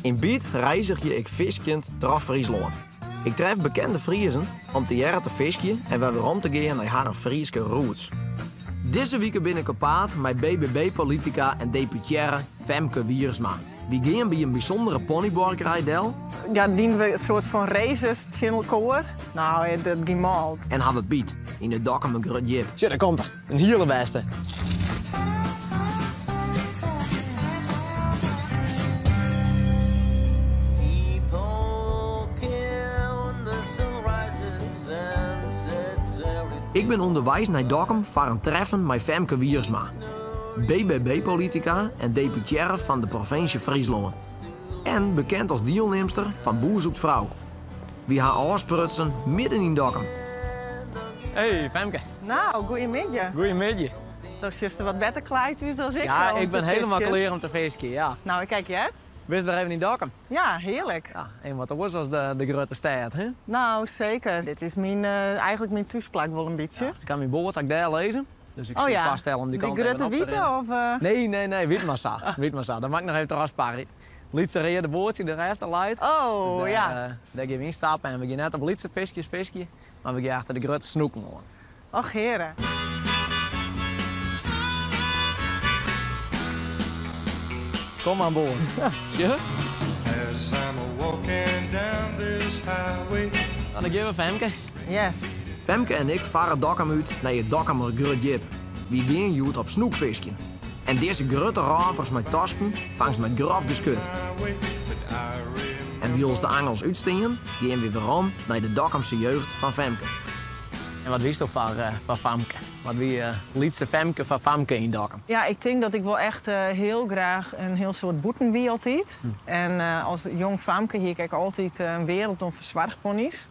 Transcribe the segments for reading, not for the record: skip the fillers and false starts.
Yn Byt reizgje ik fiskjend troch Fryslân. Ik tref bekende Friezen om tegearre te fiskjen en wer werom te gean nei harren Fryske roots. Dizze wike bin ik op paad mei BBB-politika en deputearre Femke Wiersma. Wy gean by in bysûndere ponybuorkerij del. Ja, dienen we in soart fan races tsjin elkoar. No, dat gie mâl. En hawwe byt yn it Dokkumer Grutdjip. Sjoch, dêr komt er. In hiele bêste. Ik bin ûnderweis nei Dokkum foar in treffen mei Femke Wiersma, BBB-politika en deputearre fan de provinsje Fryslân. En bekend as dielnimster fan Boer zoekt Vrouw. Wy ha ôfsprutsen midden yn Dokkum. Hey Femke. Nou, goeiemiddei. Goeiemiddei. Do sjochst der wat better klaaid út as ik. Ja, om ik te bin helemaal fiskjen. klear om te fiskjen, ja. Nou, ik kijk hear. Bist wer even yn Dokkum? Ja, hearlik. Ja, even wat oars as de, de grutte stêd, hè? Nou, seker. Dit is myn, eh, eigentlik myn thúsplak wol in bytsje. Ja, ik ha myn boat ek dêr lizzen. Dus ik Oh soe ja. foarstelle om dy Dy kant even grutte op te wite rinnen. of? eh? Nee, nee, nee, wyt mar sa. Wyt mar sa. Dan moat ik noch even trochsparje. Lytse reade boatsje dêrefter leit. Oh, Dus dêr, ja. eh, dêr gean we ynstappen en we gean net op lytse fiskjes fiskje, mar we gean achter de grutte snoeken oan. Och heare. Kom oan board. Sjoch. As I'm walking down this highway. Nou, dan gean we Femke. Yes. Femke en ik farre Dokkum út nei it Dokkumer Grutdjip. Wy gean hjoed op snoekfiskjen. En dizze grutte rôvers mei tosken fangst mei grof geskut. En wylst de angels útstean, gean wy werom nei de Dokkumse jeugd fan Femke. En wat wiesto foar, eh, foar famke? Wat wie uh, lytse Femke foar famke yn Dokkum? Ja, ik tink dat ik wol echt eh, hiel graach in hiel soad bûten wie altyd. En eh, as jong famke hie ik ek altyd eh, in wereld oan fersoarchpony's.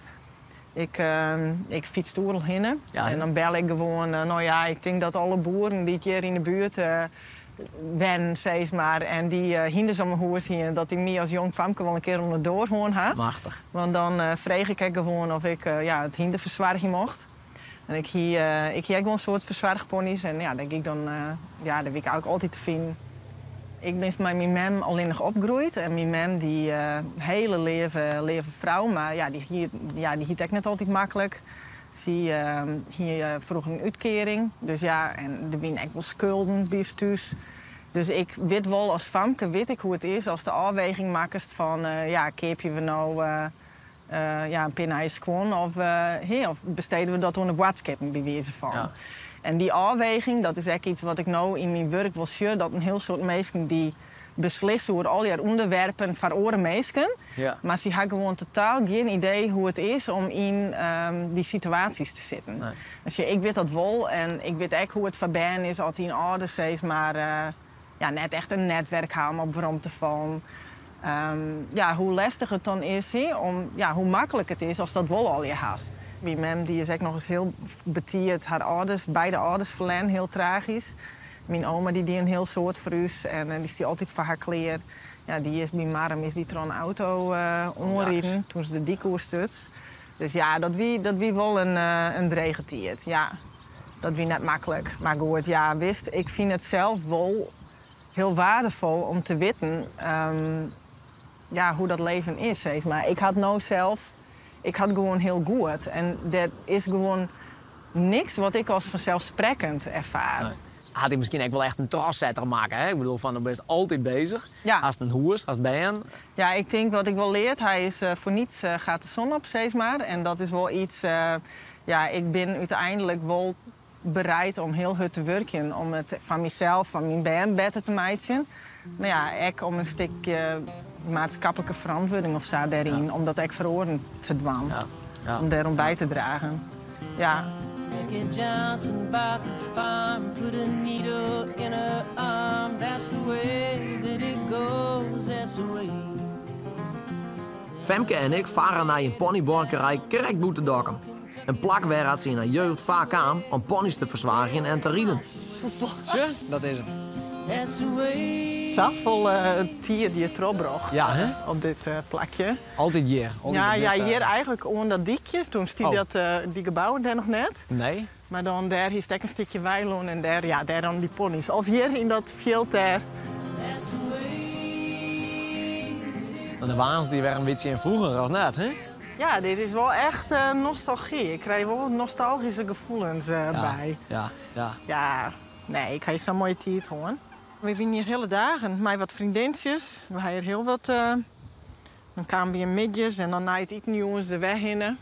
Ik, eh, ik fytste oeral hinne. Ja, en dan bel ik gewoan, eh, no ja, ik tink dat alle boeren dy't hjir yn de buert eh, wennen, sis mar, en dy't eh, hynders om 'e hûs hiene, dat dy my as jong famke wol in kear oan de doar hân ha. Machtich. Want dan eh, frege ik ek gewoan of ik eh, ja, it hynder fersoargje mocht. En ik hie, eh, ik hie ek wol in soad fersoarchpony's en ja, dêr gie ik dan, eh, ja, dêr wie ik eigentlik altyd te finen. Ik bin mei myn mem allinnich opgroeid en myn mem dy eh, hiele leave, leave frou, mar ja, dy hie, ja, dy hie it ek net altyd maklik. Sy eh, hie eh, froeger in útkearing, dus ja, en der wiene ek wol skulden by ús thús. Dus ik wit wol, as famke wit ik hoe't it is ast de ôfweging makkest fan, eh, ja, keapje we no eh, eh, ja, in pear nije skuon of, eh, hè, of bestede we dat oan de boadskippen, by wize fan. Ja. En dy ôfweging, dat is ek yts wat ik no yn myn wurk wol sjoch, dat in hiel soad minsken dy beslisse oer allegear ûnderwerpen foar oare minsken, Ja. mar sy ha gewoan totaal gjin idee hoe't it is om yn ehm, dy situaasjes te sitten. Nee. Dus ja, ik wit dat wol en ik wit ek hoe't it foar bern is as dyn âlders sis mar eh, ja, net echt in netwurk ha om op werom te fallen. Ehm, ja, hoe lestich it dan is, hè, om, ja, hoe maklik it is ast dat wol allegear hast. Myn mem dy is ek noch ris hiel betiid har âlders, beide âlders ferlern, hiel tragysk. Myn oma dy die in hiel soad foar ús en eh, dy stie altyd foar har klear. Ja, dy is by Marrum is dy troch in auto eh, oanriden doe't se de dyk oerstuts. Dus ja, dat wie, dat wie wol in, eh, in drege tiid. Ja, dat wie net maklik. Mar goed, ja, witst, ik fyn it sels wol hiel weardefol om te witten ehm, ja, hoe't dat leven is, sis mar. Ik ha it no sels, ik ha it gewoan hiel goed. En der is gewoan niks wat ik as fanselssprekkend erfaar. Nee. Hat dy miskien ek wol echt in trochsetter makke, hè? Ik bedoel, fan, do bist altyd beuzich. Ja. Hast in hûs, hast bern. Ja, ik tink wat ik wol leard ha is eh, voor niets eh, gaat de zon op, sis mar. En dat is wol yts, eh, ja, ik bin úteinlik wol bereid om hiel hurd te wurkjen. Om it foar mysels, foar myn bern better te meitsjen. Mar ja, ek om in stikje maatskiplike ferantwurding of sa dêryn. Om dat ek foar oaren te dwaan. Ja. Ja. Om dêroan by te dragen. Ja. Becky Johnson bought the farm, put a needle in her arm. That's the way that it goes, that's the way. Femke en ik farre nei in ponybuorkerij krekt bûten Dokkum. In plak wêr't se yn har jeugd faak kaam om pony's te fersoargjen en te riden. Sjoch, dat is him. That's the way. Safolle tiid hjir trochbrocht Ja, hè? op dit eh, plakje. Altyd hjir. Altyd Ja, op ja, dit, eh, hjir eigentlik oan dat dykje. Doe stie Oh. dat, eh, dy gebouwen dêr noch net. Nee. Mar dan dêr hiest ek in stikje weilân en dêr, ja, dêr dan dy pony's. Of hjir yn dat fjild dêr. That's the way. Dan de woansdei wer in bytsje in froeger as net, hè? Ja, dit is wol echt nostalgy. Ik krij wol wat nostalgyske gefoelens by. Ja, ja. Ja, nee, ik ha hjir sa'n moaie tiid hân. We wiene hjir hiele dagen mei wat freondintsjes. We ha hjir hiel wat. Dan kamen we hjir middeis en dan nei it iten jûns der wer hinne.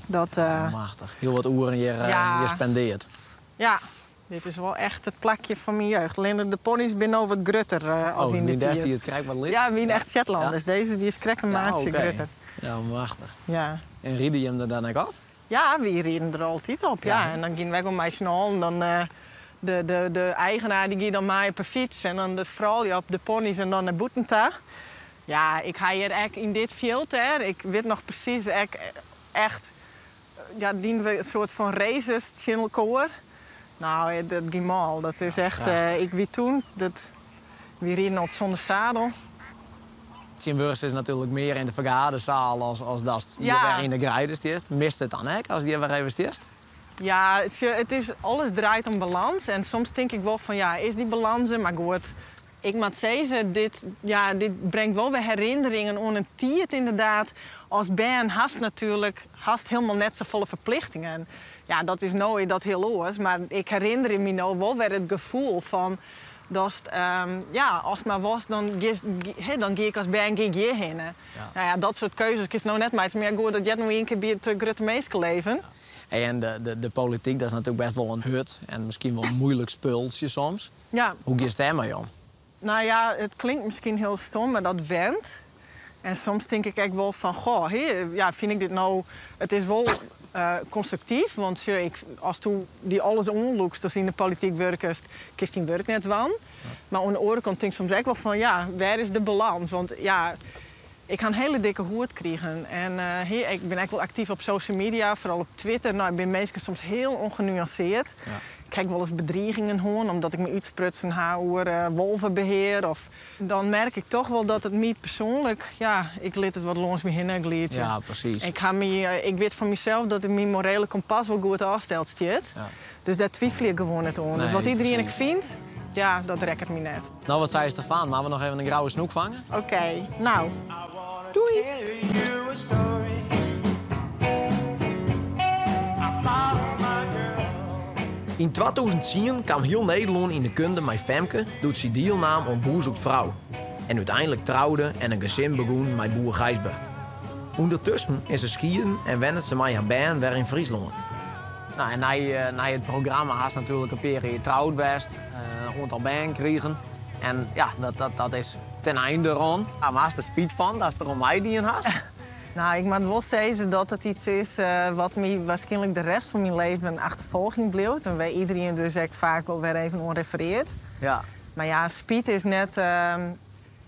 Dat. Machtich. Hiel wat oeren hjir spendeard. Ja, dit is wol echt it plakje fan myn jeugd. Allinne de ponnys binne no wat grutter as oh, yn de tiid. destiids krekt wat lytser. Ja, wiene echt Shetlanders. Dizze dy is krekt in maatsje grutter. Ja, machtich. Ja. En ride jim der dan ek op? Ja, wy rieden der altyd op, ja. En dan giene wy gewoan mei syn allen. Dan, de, de, de eigenaar dy gie dan mei op 'e fyts en dan de froulju op de ponnys en dan nei bûten ta. Ja, ik ha hjir ek yn dit fjild dêr, ik wit noch presys ek echt, ja, diene we in soart fan races tsjin elkoar. Nou, dat gie mâl. Dat is echt, ik wie toen, dat, wy rieden al sûnder sadel. Tsjintwurdich is natuerlik mear yn de fergadersaal as datst hjir wer yn de greide stiest. Mist it dan ek as hjir wer even stiest? Ja, it is, alles draait om balâns. En soms tink ik wol fan, ja, is dy balâns der? Mar goed, ik moat sizze, dit, ja, dit bringt wol wer herinneringen oan in tiid ynderdaad. As bern hast natuerlik hast hielendal net safolle ferplichtingen. Ja, dat is no dat hiel oars. Mar ik herinnerje my no wol wer it gefoel fan datst, ja, ast mar wolst, dan giest, hè, dan gie ik as bern gie ik hjirhinne. Nou ja, dat soart keuzes kinst no net meitsje. Mar ja, goed, dat heart no ien kear by it grutte minskeleven. En de polityk, dat is natuerlik bêst wol in hurd en miskien wol muoilik spultsje soms. Ja. Hoe giest dêrmei om? Nou ja, it klinkt miskien hiel stom, mar dat went. En soms tink ik ek wol fan, goh, hè, ja, fyn ik dit no... It is wol konstruktyf, want sjoch, ik, asto dy alles oanlûkst ast yn de polityk wurkest, kinst dyn wurk net dwaan. Mar oan de oare kant tink ik soms ek wol fan, ja, wêr is de balâns? Want ja, ik ha in hiele dikke hûd krigen. En hè, ik bin ek wol aktyf op social media, foaral op Twitter. Nou, binne minsken soms hiel ûngenuansearre. Ik ha ek wolris bedrigingen hân omdat ik my útsprutsen ha oer wolvebehear. Of, dan merk ik toch wol dat it my persoanlik, ja, ik lit it wat lâns my hinne gliidzje. Ja, presys. Ik ha my, ik wit fan mysels dat myn morele kompas wol goed ôfsteld stiet. Dus dêr twivelje ik gewoan net oan. Dus wat iderien ek fynt, ja, dat rekket my net. No, wat seist derfan? Moatte we noch even in grouwe snoek fange? Oké, no. Doei! Yn 2010 kaam hiel Nederlân yn de kunde mei Femke doe't sy dielnaam oan Boer zoekt Vrouw en úteinlik troude en in gesin begûn mei boer Gijsbert. Undertusken is se skieden en wennet se mei har bern wer yn Fryslân. No, en nei it programma hast natuerlik in pear jier troud west, in oantal bern krigen. En ja, dat is ten einde rûn. Mar hast der spyt fan datst der oan meidien hast? Nou, ik moat wol sizze dat it yts is wat my wierskynlik de rest fan myn leven achterfolgjen bliuwt. En wêr iderien dus ek faak wol wer even oan referearret. Mar ja, spyt is net...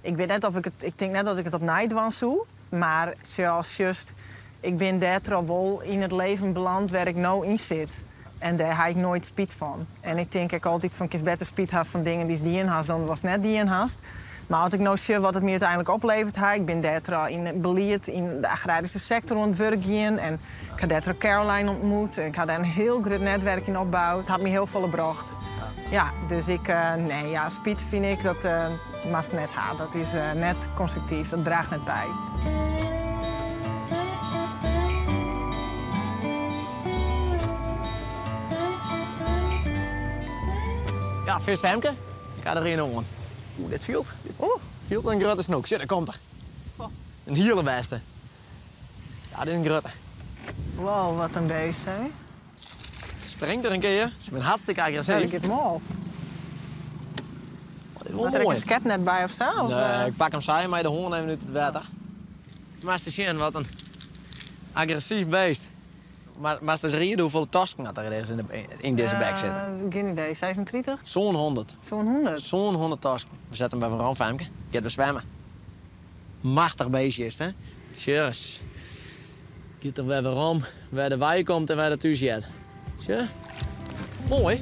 Ik wit net of ik it, ik tink net dat ik it opnij dwaan soe. Mar sels just, ik bin dêrtroch wol yn it leven beland wêr ik no yn sit. En dêr ha ik noait spyt fan. En ik tink ek altyd fan, kinst better spyt ha fan dingen dy'tst dien hast dan watst net dien hast. Mar as ik no sjoch wat it my úteinlik opleverd hat, ik bin dêrtroch yn it belied yn de agraryske sektor oan it wurk gien en ik ha dêrtroch Caroline ontmoet. Ik ha dêr in hiel grut netwerk yn opboud. It hat my hiel folle brocht. Ja, dus ik, nee, ja, spyt fyn ik dat moatst net ha. Dat is net konstruktyf, dat draacht net by. Ja, vis Femke. Ik ha der ien oan. Oeh, dit fielt. Dit fielt in grutte snoek. Sjoch, dêr komt er. In hiele bêste. Ja, dit is in grutte. Wow, wat in beest, hè? Se springt der in kear. Se binne hartstikke agressyf. Ja, dat giet mâl. Oh, dit is wol Moat der ek moai. in skepnet by of sa? Of, Nee, ik pak him sa mei de hân even út it wetter. Moatst ris sjen, wat in agressyf beest. Mar moatst ris riede hoefolle tosken dat der is yn dizze bek sitte. Gjin idee. 36? Sânhûndert. Sânhûndert? Sânhûndert tosken. We sette him wer werom, Femke. Giet wer swimme. Machtich beestje is it, hè? Sjoch ris. Giet er wer werom wêr er wei komt en wêr er thús heart. Sjoch. Moai.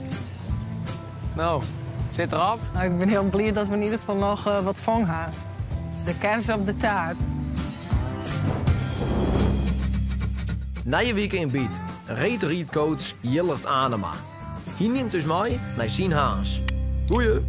No, it sit derop. Nou, ik bin hiel bliid dat we yn ieder gefal noch wat fong ha. De kers op de taart. Nije wike yn Byt, reedrydcoach Jillert Anema. Hy nimt ús mei nei syn Harns. Goeie!